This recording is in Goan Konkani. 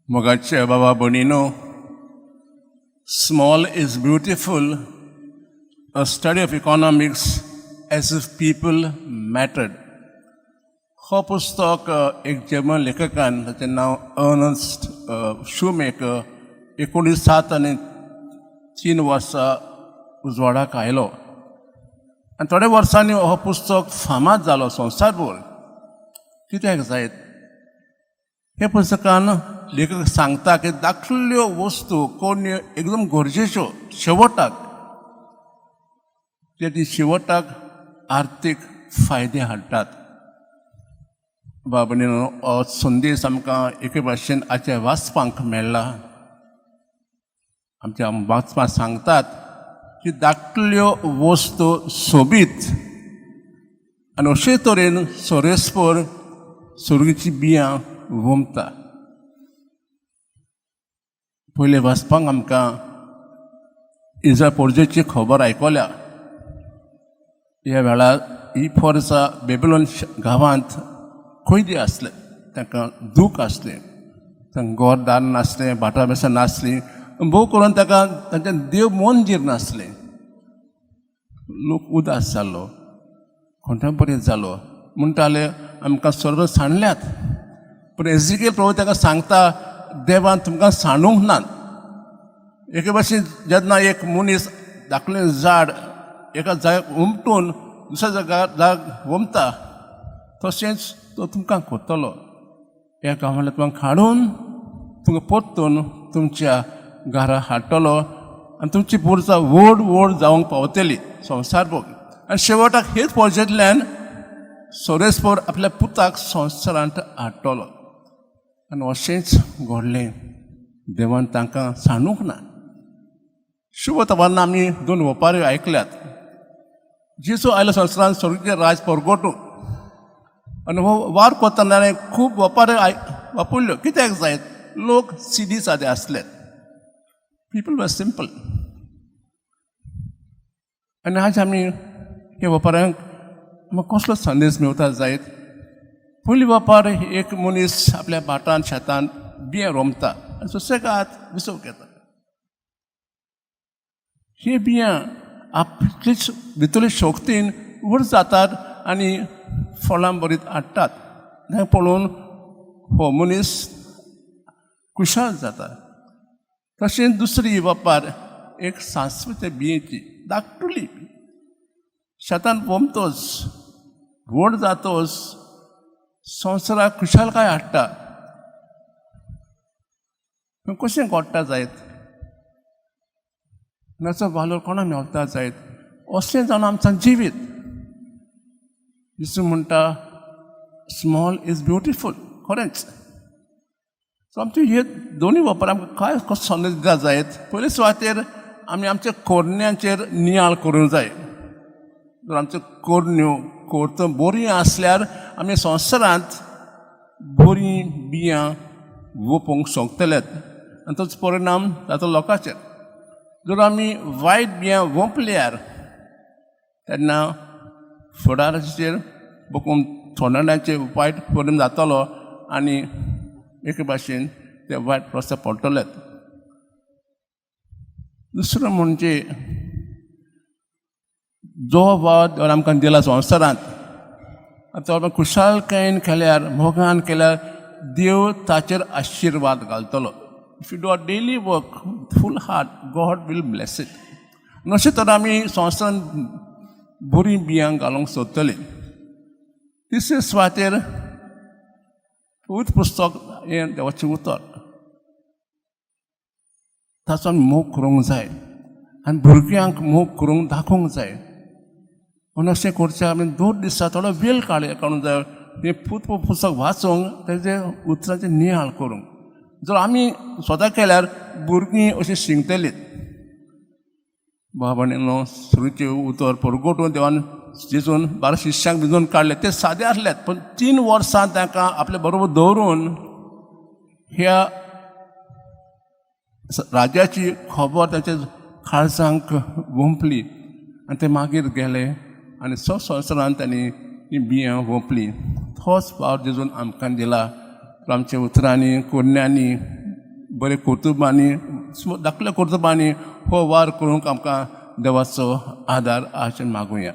मोगाचे बाबा भयणीनो, "Small is Beautiful: A Study of Economics as if People Mattered" हो पुस्तक एक जर्मन लेखकान, ताचें नांव अर्नस्ट शूमेकर, 1903 वर्सा उजवाडाक आयलो आनी थोड्या वर्सांनी हो पुस्तक फामाद जालो संवसारभर. कित्याक जायत? हे पुस्तकान लेखक सांगता की धाकटुल्यो वस्तू कोण एकदम गरजेच्यो शेवटाक, ते ती शेवटाक आर्थीक फायदे हाडटात. बाबा, हो संदेश आमकां एके भाशेन आजच्या वाचपांक मेळ्ळा. आमच्या वाचपाक सांगतात की धाकटुल्यो वस्तू सोबीत आनी अशे तरेन सोरेस्पर सुर्गीची बियां वोमता. पयले वाचपाक आमकां इजा पोरजेची खबर आयकल्या. ह्या वेळार ही फोर्सा बेबलोन गांवांत कैदी आसले. तांकां दूख आसलें, तांकां घरदार नासलें, भाटां बेसां नासलीं, भोव करून ताका तांचें देव मंदीर नासलें. लोक उदास जालो, कंठपरीत जालो. म्हणटाले, आमकां सर्व सांडल्यात. पूण एजिकेल प्रभु ताका सांगता, देवान तुमकां सांडूंक ना. एके भाशेन जेन्ना एक मनीस धाकलें झाड एका जाग्याक उमटून दुसऱ्या जाग्यार जाग वमता, तशेंच तो तुमकां करतलो. ह्या गांवांतल्यान तुमकां काडून तुमकां परतून तुमच्या घरा हाडटलो आनी तुमची पुरसा व्हड व्हड जावंक पावतली संवसार भोग. आनी शेवटाक हेच पोर्जेंतल्यान सोरेस्पोर आपल्या पुताक संवसारांत हाडटलो. आनी अशेंच घडलें. देवान तांकां सांडूंक ना. शुभ आमी दोन ओपाऱ्यो आयकल्यात. जेजू आयलो संवसारांत स्वर्गीय राज परगटूंक आनी हो वावर करतना ताणें खूब ओपाऱ्यो वापरल्यो. कित्याक जायत? लोक सिदी सादे आसले. People were simple. आनी आज आमी हे ओपाऱ्यांक आमकां कसलो संदेश मेवता जायत? पयली ओपार, एक मनीस आपल्या भाटान शेतान बियां रोमता आनी सुसेगाद विसव घेता. ही बियां आपलीच भितरली शक्तीन व्हड जातात आनी फळां बरीत हाडटात. तें पळोवन हो मनीस खुशाल जाता. तशेंच दुसरी ओपार, एक सांसव्याच्या बियेची. धाकटुली शेतान पोमतोच व्हड जातोच संवसाराक खुशालकाय हाडटा. पूण कशें घडटा जायत? ताचो वालोर कोणा मेवता जायत? असलें जावन आमचें जिवीत. जेजू म्हणटा, "Small is beautiful." खरेंच. सो आमचे हे दोनूय ओपार आमकां काय कसो संदेश दिता जायत? पयले सुवातेर आमी आमच्या कोरण्यांचेर नियाळ करूंक जाय. जर आमच्यो कोरण्यो कोर्त बरीं आसल्यार आमी संवसारांत बरीं बियां वोपूंक शकतलेत आनी तोच परिणाम जाता लोकांचेर. जर आमी वायट बियां वोंपल्यार तेन्ना फुडाराचेर बकून थोंडाचे वायट परिणाम जातलो आनी एके भाशेन ते वायट रस्ते पडटलेत. दुसरो म्हणजे जो वावर देवान आमकां दिला संवसारांत, तो आमी खुशालकायेन केल्यार, मोगान केल्यार देव ताचेर आशिर्वाद घालतलो. If you do a daily work full heart, God will bless it. अशें तर आमी संवसारांत बरीं बियां घालूंक सोदतलीं. तिसरे सुवातेर पवित्र पुस्तक हें देवाचें उतर, ताचो आमी मोग करूंक जाय आनी भुरग्यांक मोग करूंक दाखोवंक जाय. पूण अशें करचें, आमी दोन दिसा थोडो वेळ काडूंक जाय हें पुस्तक वाचूंक, तेजे उतरांचें नियाळ करूंक. जर आमी स्वता केल्यार भुरगीं अशीं शिकतलीं. बाबा, सुरूचें उतर परगटून देवान जेजून 12 शिश्यांक भिजोवन काडले. ते सादे आसलेत, पूण 3 वर्सां तांकां आपले बरोबर दवरून ह्या राज्याची खबर ताच्या काळजांक वोंपली आनी ते मागीर गेले आनी स संवसारान तांणी हीं बियां वोंपलीं. तोच वावर जेजून आमकां दिला. आमच्या उतरांनी, कोरण्यांनी. बरे कर्तुबांनी, धाकल्या कर्तुबांनी हो वार करूंक आमकां देवाचो आदार आशेन मागुया.